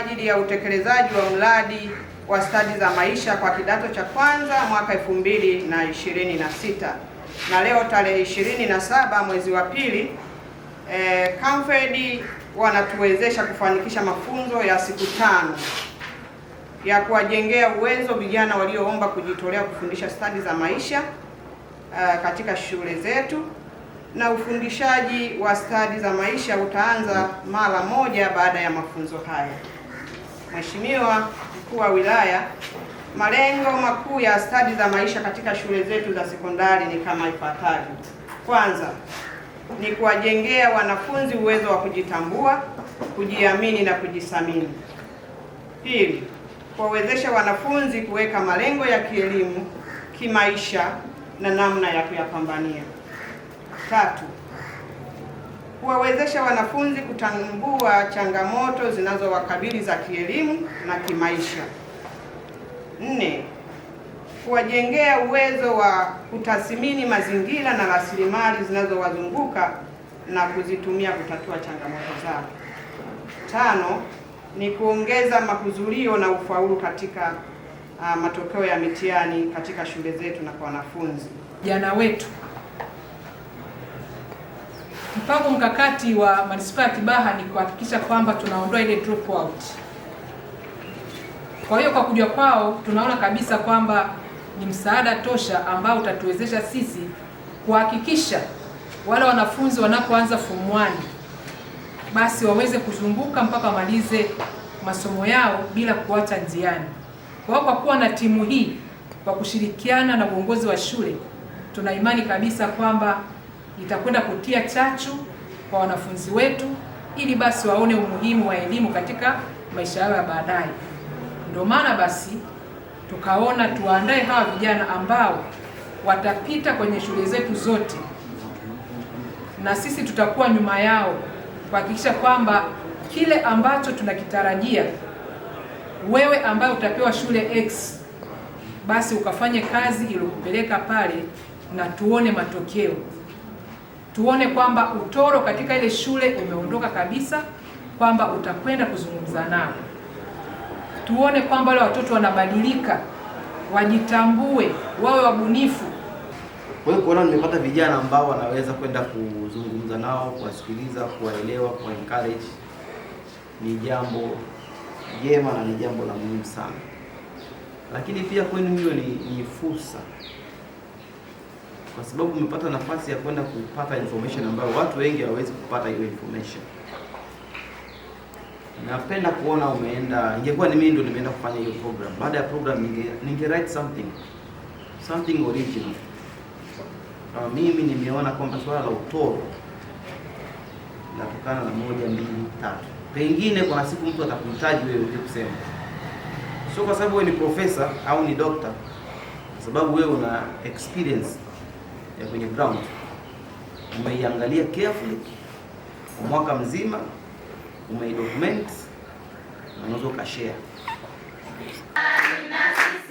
ajili ya utekelezaji wa mradi wa stadi za maisha kwa kidato cha kwanza mwaka 2026 na leo tarehe 27 mwezi wa pili, Camfed wanatuwezesha kufanikisha mafunzo ya siku 5 ya kuwajengea uwezo vijana walioomba kujitolea kufundisha stadi za maisha katika shule zetu, na ufundishaji wa stadi za maisha utaanza mara moja baada ya mafunzo haya. Mheshimiwa Mkuu wa Wilaya, malengo makuu ya stadi za maisha katika shule zetu za sekondari ni kama ifuatavyo. Kwanza ni kuwajengea wanafunzi uwezo wa kujitambua, kujiamini na kujithamini. Pili, kuwawezesha wanafunzi kuweka malengo ya kielimu, kimaisha na namna ya kuyapambania. Tatu, kuwawezesha wanafunzi kutambua changamoto zinazowakabili za kielimu na kimaisha. Nne, kuwajengea uwezo wa kutathmini mazingira na rasilimali zinazowazunguka na kuzitumia kutatua changamoto zao. Tano, ni kuongeza mahudhurio na ufaulu katika matokeo ya mitihani katika shule zetu na kwa wanafunzi. Vijana wetu, mpango mkakati wa manispaa ya Kibaha ni kuhakikisha kwamba tunaondoa ile drop out. Kwa hiyo kwa kuja kwao tunaona kabisa kwamba ni msaada tosha ambao utatuwezesha sisi kuhakikisha wale wanafunzi wanapoanza form 1 basi waweze kuzunguka mpaka wamalize masomo yao bila kuacha njiani. Kwa hiyo kwa kuwa na timu hii kwa kushirikiana na uongozi wa shule, tuna imani kabisa kwamba itakwenda kutia chachu kwa wanafunzi wetu ili basi waone umuhimu wa elimu katika maisha yao ya baadaye. Ndio maana basi tukaona tuwaandae hawa vijana ambao watapita kwenye shule zetu zote, na sisi tutakuwa nyuma yao kuhakikisha kwamba kile ambacho tunakitarajia, wewe ambaye utapewa shule X, basi ukafanye kazi iliyokupeleka pale na tuone matokeo, tuone kwamba utoro katika ile shule umeondoka kabisa, kwamba utakwenda kuzungumza nao, tuone kwamba wale watoto wanabadilika, wajitambue, wawe wabunifu. Kwa hiyo kuona nimepata vijana ambao wanaweza kwenda kuzungumza nao, kuwasikiliza, kuwaelewa, kuwa encourage ni jambo jema na ni jambo la muhimu sana. Lakini pia kwenu hiyo ni fursa, kwa sababu umepata nafasi ya kwenda kupata information ambayo watu wengi hawawezi kupata hiyo information. Napenda kuona umeenda, ingekuwa ni mimi ndo nimeenda kufanya hiyo program, baada ya program ninge write something original. Kama mimi nimeona kwamba swala la utoro linatokana na 1, 2, 3. Pengine kuna siku mtu atakuhitaji wewe uje kusema, sio kwa sababu wewe ni profesa au ni doctor, kwa sababu wewe una experience ya kwenye ground, umeiangalia carefully kwa mwaka mzima, umeidocument na unaweza ukashare. Na sisi